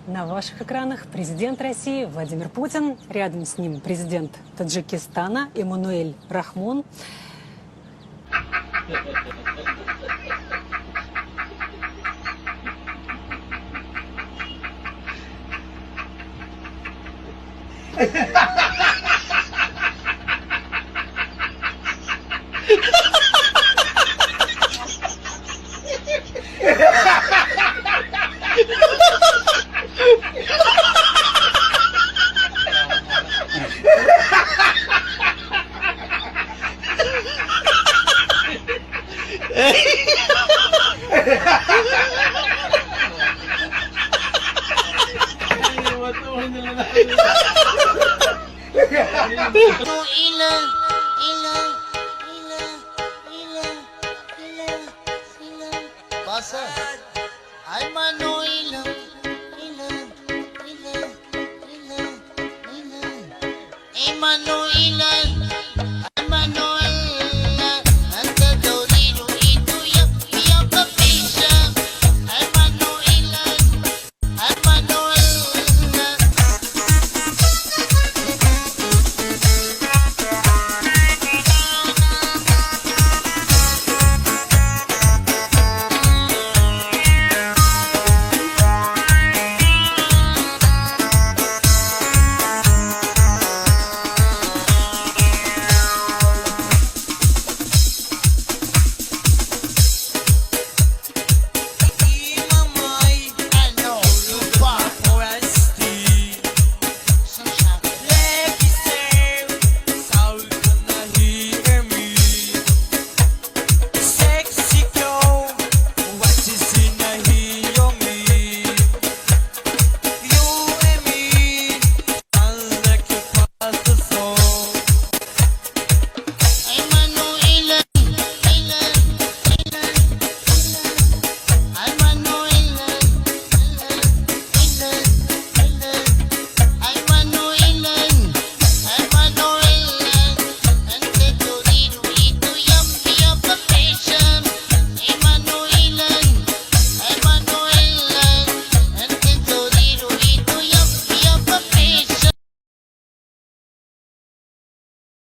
На ваших экранах президент России Владимир Путин. Рядом с ним президент Таджикистана Эмомали Рахмон. Ila, ila, ila, ila, ila, ila. Pasa. Ay, Manuela, ila, ila, ila, ila. Emanuela.